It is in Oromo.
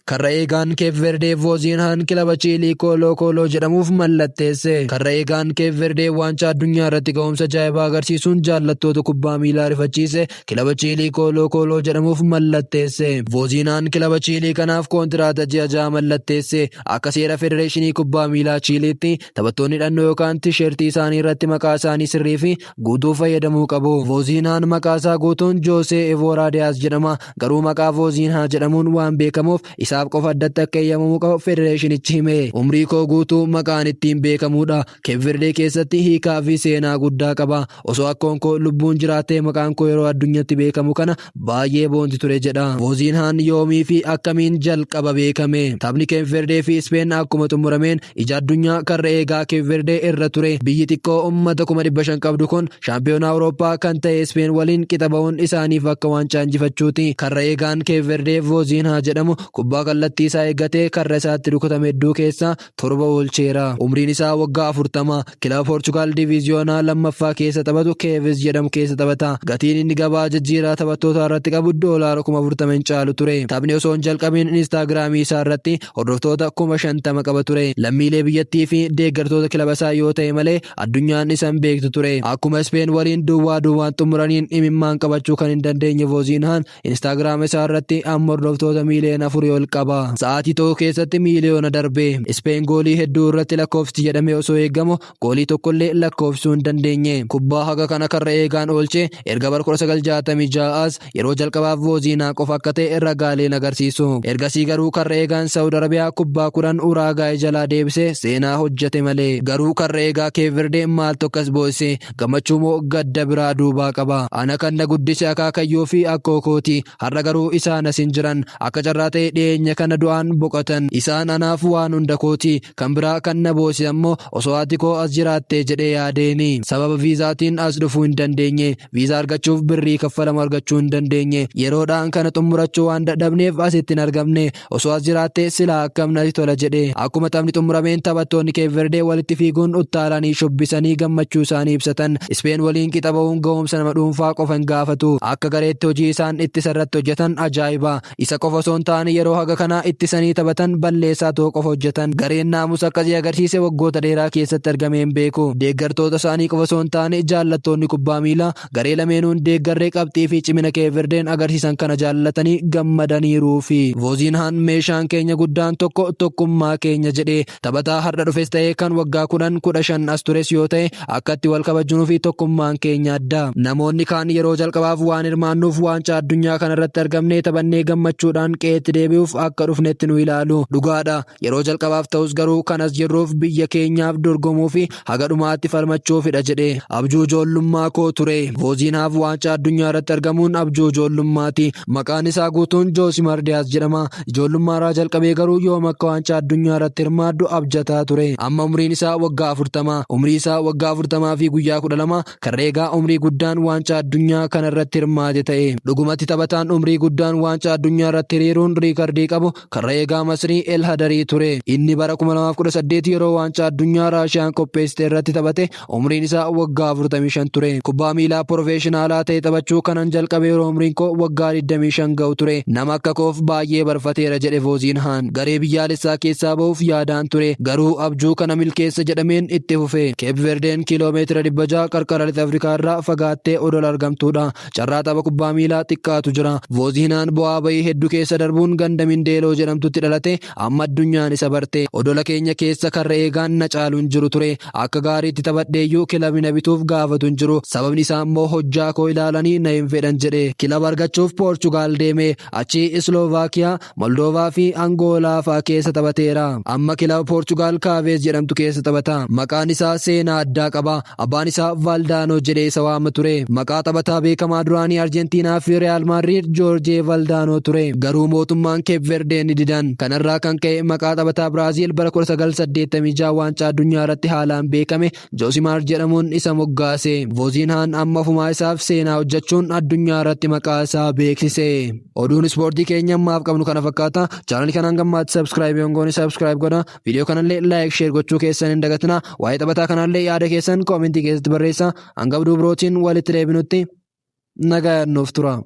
Karra eegaan Keep Verdee Vooziinhaan kilaba Chiilii Kooloo Kooloo jedhamuuf mallatteesse. Karra eegaan Keep Verdee waancaa addunyaa irratti ga'umsa ajaa'ibaa agarsiisuun jaallattoota kubbaa miilaa rifachiise kilaba Chiilii Kooloo Kooloo jedhamuuf mallatteesse. Vooziinhaan kilaba Chiilii kanaaf koontiraata ji'a 6 mallatteesse. Akka seera Federeeshinii Kubbaa Miilaa Chiiliitti taphattoonni hidhannoo yookaan tisheertii isaanii irratti maqaa isaanii sirrii fi guutuu fayyadamuu qabu. Vooziinhaan maqaa isaa guutuun Joosee Evooraa Diyaaz jedhama. Garuu maqaa Vooziinhaa jedhamuun waan beekamuuf isaaf qofa addatti akka eeyyamamuu qabu federeeshinichi hime. Umrii koo guutuu maqaan ittiin beekamuudha. Keep Verdee keessatti hiikaa fi seenaa guddaa qaba. Osoo akkoon koo lubbuun jiraattee maqaan koo yeroo addunyatti beekamu kana baay'ee boonti ture jedha. Vooziinhaan yoomii fi akkamiin jalqaba beekame? Taphni Keep Verdee fi Ispeen akkuma xumurameen ija addunyaa karra eegaa Keep Verdee irra ture. Biyyi xiqqoo uummata 500,000 qabdu kun shaampiyoonaa Awurooppaa kan ta'e Ispeen waliin qixa ba'uun isaaniif akka waancaa injifachuuti. Karra eegaan Keep Verdee Vooziinhaa jedhamu kubbaa kallattii isaa eeggatee karra isaatti rukutame hedduu keessaa 7 oolcheera. Umriin isaa waggaa 40. Kilaba Poorchugaal Diviiziyoonaa 2ffaa keessa taphatu Keeviz jedhamu keessa taphata. Gatiin inni gabaa jijjiiraa taphattootaa irratti qabu doolaara 40,000 hin caalu ture. Taphni osoo hin jalqabiin Inistaagiraamii isaa irratti hordoftoota 50,000 qaba ture. Lammiilee biyyattii fi deeggartoota kilaba isaa yoo ta'e malee addunyaan isa hin beektu ture. Akkuma Ispeen waliin duwwaa duwwaan xumuraniin imimmaan qabachuu kan hin dandeenye Vooziinhaan Instagram isaa irratti amma hordoftoota miiliyoona 4 ol qaba. Sa'aatii tokko keessatti miiliyoona darbe. Ispeen goolii hedduu irratti lakkoofsti jedhamee osoo eegamu goolii tokkollee lakkoofsuu hin dandeenye. Kubbaa haga kana karra eegaan oolche erga bara 1966 as yeroo jalqabaaf Vooziinaa qofa akka ta'e ragaaleen agarsiisu. Ergasii garuu karra eegaan Saawud Arabiyaa kubbaa 10 Uraagaay jalaa deebisee seenaa hojjete malee. Garuu karra eegaa Keep Verdee maaltu akkas boosise? Gammachuu moo gadda biraa duubaa qaba? Ana kan na guddise akaakayyuu fi akkoo kooti. Har'a garuu isaan as hin jiran. Akka carraa ta'ee dhiyeenya kana du'aan boqotan. Isaan anaaf waan hunda kooti. Kan biraa kan na boosise ammoo osoo haati koo as jiraattee jedhee yaadeeni. Sababa viizaatiin as dhufuu hin dandeenye. Viizaa argachuuf birrii kaffalamu argachuu hin dandeenye. Yeroodhaan kana xummurachuu waan dadhabneef asitti hin argamne. Osoo as jiraattee silaa akkam natti tola jedhe. Akkuma taphni xumurameen taphattoonni Keep Verdee walitti fiiguun uttaalanii shubbisanii gammachuu isaanii ibsatan. Ispeen waliin qixa ba'uun ga'umsa nama dhuunfaa qofa hin gaafatu. Akka gareetti hojii isaan ittisa irratti hojjetan ajaa'iba. Isa qofa osoo hin taane yeroo haga kanaa ittisanii taphatan balleessaa tokko qofa hojjetan. Gareen naamusa akkasii agarsiise waggoota dheeraa keessatti argamee hin beeku. Deeggartoota isaanii qofa osoo hin taane jaallattoonni kubbaa miilaa Garee lameenuu hin deeggarre qabxii fi cimina Keep Verdeen agarsiisan kana jaallatanii gammadaniiruufi. Vooziinhaan meeshaan keenya guddaan tokko tokkummaa keenya jedhe. Taphataa har'a dhufes ta'e kan waggaa 10, 15 as tures yoo ta'e akkatti wal kabajnuu fi tokkummaan keenya adda. Namoonni kaan yeroo jalqabaaf waan hirmaannuuf waancaa addunyaa kanarratti argamnee taphannee gammachuudhaan qe'eetti deebi'uuf akka dhufnetti nu ilaalu. Dhugaadha. Yeroo jalqabaaf ta'us garuu kan as jirruuf biyya keenyaaf dorgomuu fi haga dhumaatti falmachuufidha jedhe. Abjuu ijoollummaa koo ture. Vooziinhaaf waancaa addunyaa irratti argamuun abjuu ijoollummaati. Maqaan isaa guutuun Joosimar Diyaaz jedhama. Ijoollummaarraa jalqabee garuu yoom akka waancaa addunyaa irratti hirmaadhu abjataa ture. Amma umriin isaa waggaa 40. Umrii isaa waggaa 40 fi guyyaa 12 Karra eegaa umrii guddaan waancaa addunyaa kana irratti hirmaate ta'e. Dhugumatti taphataan umrii guddaan waancaa addunyaa irratti hiriiruun riikardii qabu karra eegaa Masrii El Hadarii ture. Inni bara 2018 yeroo waancaa addunyaa Raashiyaan qopheessite irratti taphate umriin isaa waggaa 45 ture. Kubbaa miilaa porofeeshinaalaa ta'e taphachuu kanan jalqabe yeroo umriin koo waggaa 25 ga'u ture. Nama akka koof baay'ee barfateera jedhe Vooziinhaan. Garee biyyaalessaa keessaa ba'uuf yaadaan ture. Garuu abjuu kana milkeessa jedhameen itti fufe. Keep Verdeen kiiloo meetira 600 qarqara Lixa Afrikaa irraa fagaattee odola argamtuudha. Carraa tapha kubbaa miilaa xiqqaatu jira. Voozihinaan bu'aa ba'ii heddu keessa darbuun ganda Mindeeloo jedhamtutti dhalate amma addunyaan isa barte. Odola keenya keessa karra eegaan na caalu hin jiru ture. Akka gaariitti taphadheeyyuu kilabni na bituuf gaafatu hin jiru. Sababni isaa immoo hojjaa koo ilaalanii na hin fedhan jedhe. Kilaba argachuuf Poorchugaal deeme. Achii Isloovaakiyaa, Moldoovaa fi Angoolaa fa'a keessa taphateera. Amma kilaba Poorchugaal Kaaveez jedhamtu keessa taphata. Maqaan isaa seenaa addaa qaba. Abbaan isaa Valdaanoo jedhee isa waama ture. Maqaa taphataa beekamaa duraanii Arjentiinaa fi Riyaal Maadriid Joorjee Valdaanoo ture. Garuu mootummaan Keep Verdee ni didan. Kanarraa kan ka'e maqaa taphataa Biraaziil bara 1986 waancaa addunyaa irratti haalaan beekame Joosimaar jedhamuun isa moggaase. Vooziinhaan amma ofumaa isaaf seenaa hojjechuun addunyaa irratti maqaa isaa beeksise. Oduun ispoortii keenya ammaaf qabnu kana fakkaata. Chaanalii kanaan gammaatti subscribe yoon goone subscribe godha. Viidiyoo kanallee like share gochuu keessan hin dagatina. Waa'ee taphataa kanallee yaada keessan koomentii keessatti barreessa. Hanga oduu birootiin walitti deebinutti nagaan nuuf tura.